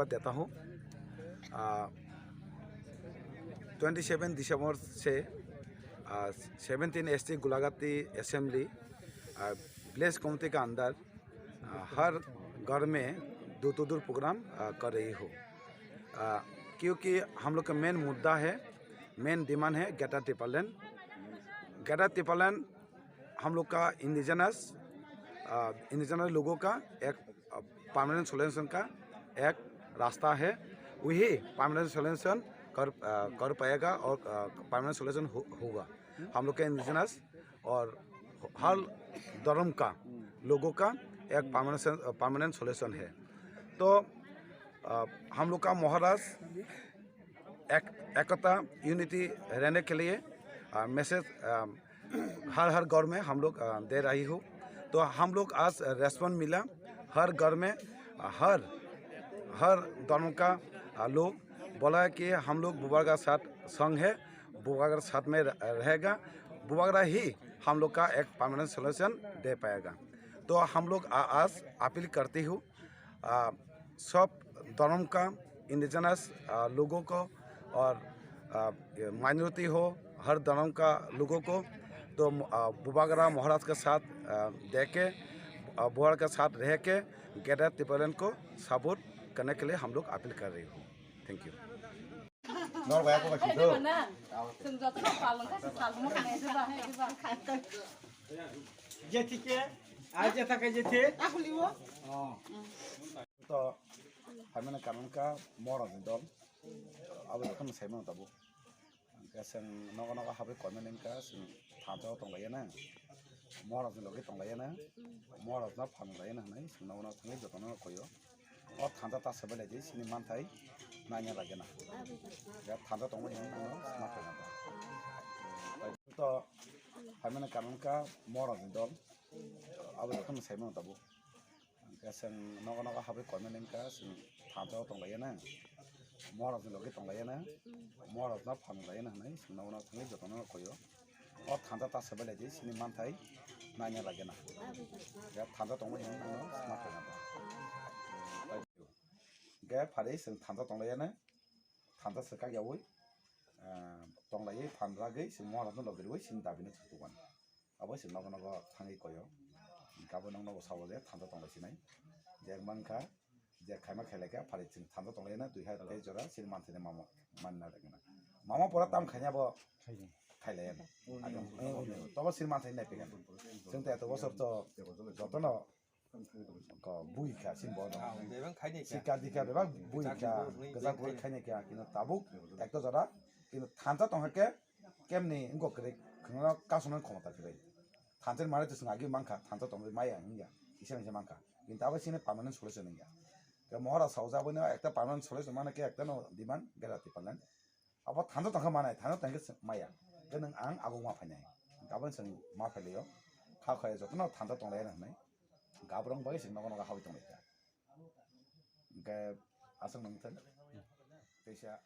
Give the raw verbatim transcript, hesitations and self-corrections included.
देता हूँ। आ, twenty seven दिसंबर से, आ, सेवनटीन एसटी गोलाघाटी असेंबली, आ, विलेज कमेटी का अंदर, आ, हर घर में डोर टू डोर प्रोग्राम, आ, कर रही हूँ। आ, क्योंकि हम लोग का मेन मुद्दा है, मेन डिमांड है ग्रेटर टिपालैंड। ग्रेटर टिपालैंड हम लोग का इंडिजिनस, आ, इंडिजिनस लोगों का एक, आ, परमानेंट सॉल्यूशन का एक रास्ता है। वही परमानेंट सॉल्यूशन कर, आ, कर पाएगा और, आ, परमानेंट सॉल्यूशन हो, होगा। हम लोग के इंडिजिनस और हर धर्म का लोगों का एक परमानेंट, परमानेंट सॉल्यूशन है। तो, आ, हम लोग का महाराज एक, एकता, यूनिटी रहने के लिए, आ, मैसेज, आ, हर, हर घर में हम लोग, आ, दे रही हूँ। तो हम लोग आज रेस्पॉन्स मिला, हर घर में, आ, हर, हर धर्म का, आ, लोग बोला है कि हम लोग बुबागरा साथ संग है, बुबागरा साथ में रह-, रहेगा, बुबागरा ही हम लोग का एक परमानेंट सॉल्यूशन दे पाएगा। तो हम लोग आ-, आज अपील करती हूँ, आ, सब धर्म का इंडिजिनस, आ, लोगों को और, आ, माइनॉरिटी हो, हर धर्म का लोगों को, तो, आ, बुबागरा महाराज के साथ, आ, दे के, आ, बुबागरा के साथ रह के ग्रेटर टिपालैंड को सपोर्ट करने के लिए हम लोग अपील कर रही हूँ। Thank you. Nor bai ko Ai, sito. Diba na? Chwng jotono pal wngkha, se pal wngkha, se ba, hai, diba? Jethike, ai jetha ke jethe. Akuli wo? Oh. To, hamena kanun ka mora ni dol. Abo jotono saimano tabuk. Hingke chwng nogo nogo habwi koinani wngkha, chwng thansa o tonglaiyana, morokni logi tonglaiyana, morokno phan laiyana hinwi chwng nogo nogo thangwi jotono koyo. O thansa ta swbai lai di, chini manthai naina lagena. Ya thansa tongmani hinwi ano sma khaina ta. To phaimani karon wngkha morokni dol, abo jotono saimano tabuk. Hingke chwng nogo nogo habwi koinani wngkha, chwng thansa o tonglaiyana, morokni logi tonglaiyana, morokno phan laiyana hinwi chwng nogo nogo thangwi jotono koyo. O thansa ta swbai lai di, chini manthai naina lagena. Ya thansa tongmani hinwi ano sma khaina ta. Hingke phari chwng thansa tonglaiyana, thansa swkak yaui, ah, tonglaiwi phan ragwi chwng morokno logi rwui chini dabino thwk tukmani. Abo se nogo nogo thangwi koyo. Hingke abo nokno bo sabo je thansa tonglai sinai. Je wngkha, je khaima khailai kha, phari chwng thansa tonglai na, twi hai tei jora, chini manthai ni mama, manna rwgena. Mama pora tam khaina bo khailai ya. Tobo chini manthai nai pegena. Chwng to eto bosor to jotono ko bui kha, chini bo. Bebak khainai kha. Sikha dikha bebak bui kha, kwchak bui khainai kha, kintu tabuk ekto jora, kintu thansa tongkha khe, Kemni wngkok kwrwi khwnano kasonani khomota kwrwi. Thansa ni manwi to chwng agi mankha, thansa tongwi maya wngya, kisa kisa mankha. Kintu abo chini permanent solution wngya. Khe mohora saujak bai no ekta permanent solution mano khe ekta no demand gera tipalan. Abo thansa tongkha manai, thansa tongkhe chwng maya. Khe nwng ang abo ma phainai. Abo chwng ma phailaio. Kha khaya jotono thansa tonglaiya hinwi. Gabrong bai chwng nogo nogo habwi tonglaikha. Hingkhe aswk nang thang. Teisa.